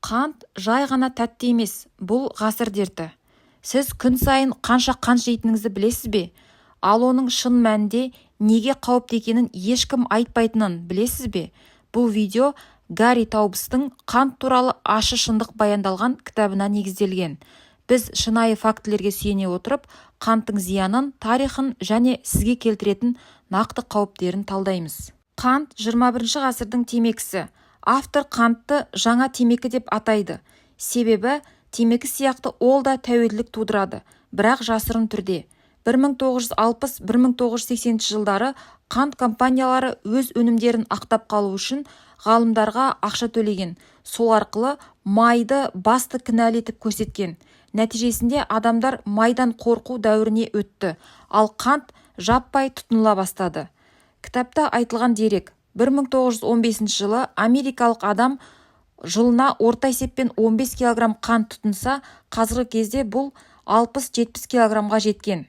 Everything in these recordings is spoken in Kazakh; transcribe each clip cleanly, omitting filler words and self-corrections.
Қант жай ғана тәтті емес, бұл ғасыр дерті. Сіз күн сайын қанша қант жейтініңізді білесіз бе? Ал оның шын мәнінде неге қауіпті екенін ешкім айтпайтынын білесіз бе? Бұл видео Гарри Таубстың қант туралы ащы шындық баяндалған кітабына негізделген. Біз шынайы фактілерге сүйене отырып, қанттың зиянын, тарихын және сізге келтіретін нақты қауіптерін талдаймыз. Қант – 21 ғасырдың темекісі. Автор қантты жаңа темекі деп атайды, себебі темекі сияқты ол да тәуелділік тудырады, бірақ жасырын түрде. 1960-1980 жылдары қант компаниялары өз өнімдерін ақтап қалу үшін ғалымдарға ақша төлеген, сол арқылы майды басты кінәлі етіп көрсеткен. Нәтижесінде адамдар майдан қорқу дәуіріне өтті, ал қант жаппай тұтыныла бастады. Кітапта айтылған дерек: 1915 жылы америкалық адам жылына орта есеппен 15 килограмм қант тұтынса, қазіргі кезде бұл 60-70 килограммға жеткен.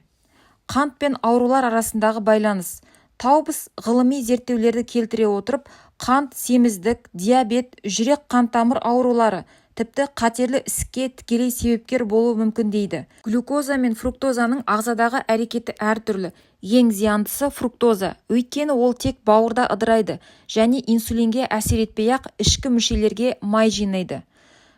Қант пен аурулар арасындағы байланыс. Таубс ғылыми зерттеулерді келтіре отырып, қант семіздік, диабет, жүрек қан-тамыр аурулары, тіпті қатерлі ісікке тікелей себепкер болуы мүмкін дейді. Глюкоза мен фруктозаның ағзадағы әрекеті әртүрлі. Ең зияндысы – фруктоза, өйткені ол тек бауырда ыдырайды және инсулинге әсер етпей-ақ ішкі мүшелерге май жинайды.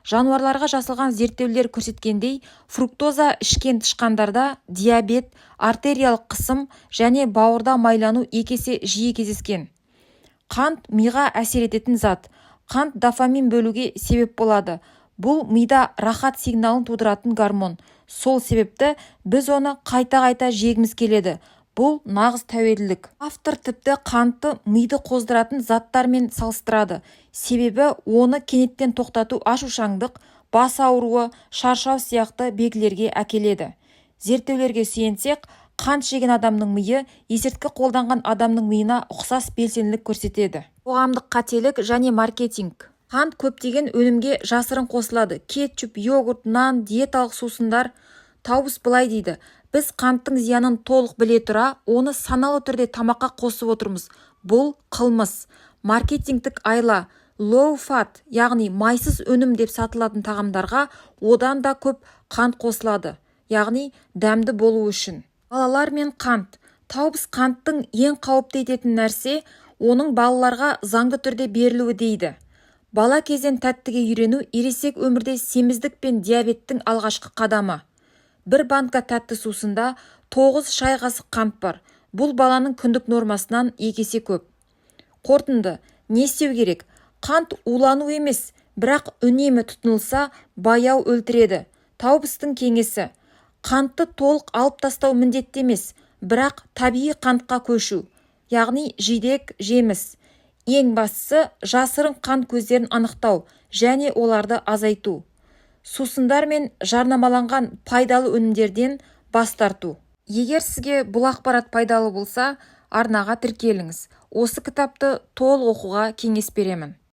Жануарларға жасалған зерттеулер көрсеткендей, фруктоза ішкен тышқандарда диабет, артериялық қысым және бауырда майлану екі есе жиі кездескен. Қант – миға әсер ететін зат. Қант дофамин бөлуге себеп болады. Бұл мида рахат сигналын тудыратын гормон. Сол себепті біз оны қайта-қайта жегіміз келеді. Бұл нағыз тәуелділік. Автор тіпті қантты миды қоздыратын заттармен салыстырады, себебі оны кенеттен тоқтату ашушаңдық, бас ауруы, шаршау сияқты белгілерге әкеледі. Зерттеулерге сүйенсек, қант жеген адамның миы есірткі қолданған адамның миына ұқсас белсенділік көрсетеді. Қоғамдық қателік және маркетинг. Қант көптеген өнімге жасырын қосылады: кетчуп, йогурт, нан, диеталық сусындар. Таубс былай дейді: «Біз қанттың зиянын толық біле тұра, оны саналы түрде тамаққа қосып отырмыз. Бұл қылмыс». Маркетингтік айла: low fat, яғни майсыз өнім деп сатылатын тағамдарға одан да көп қант қосылады, яғни дәмді болу үшін. Балалар мен қант. Таубс қанттың ең қауіпті ететін нәрсе – оның балаларға заңды түрде берілуі дейді. Бала кезден тәттіге үйрену – ересек өмірде семіздік пен диабеттің алғашқы қадамы. Бір банка тәтті сусында 9 шай қасық қант бар. Бұл баланың күндік нормасынан екі есе көп. Қорытынды: не істеу керек? Қант улану емес, бірақ үнемі тұтынылса, баяу өлтіреді. Таубстың кеңесі: қантты толық алып тастау міндетті емес, бірақ табиғи қантқа көшу, яғни жидек, жеміс. Ең бастысы – жасырын қант көздерін анықтау және оларды азайту, сусындар мен жарнамаланған пайдалы өнімдерден бас тарту. Егер сізге бұл ақпарат пайдалы болса, арнаға тіркеліңіз. Осы кітапты толық оқуға кеңес беремін.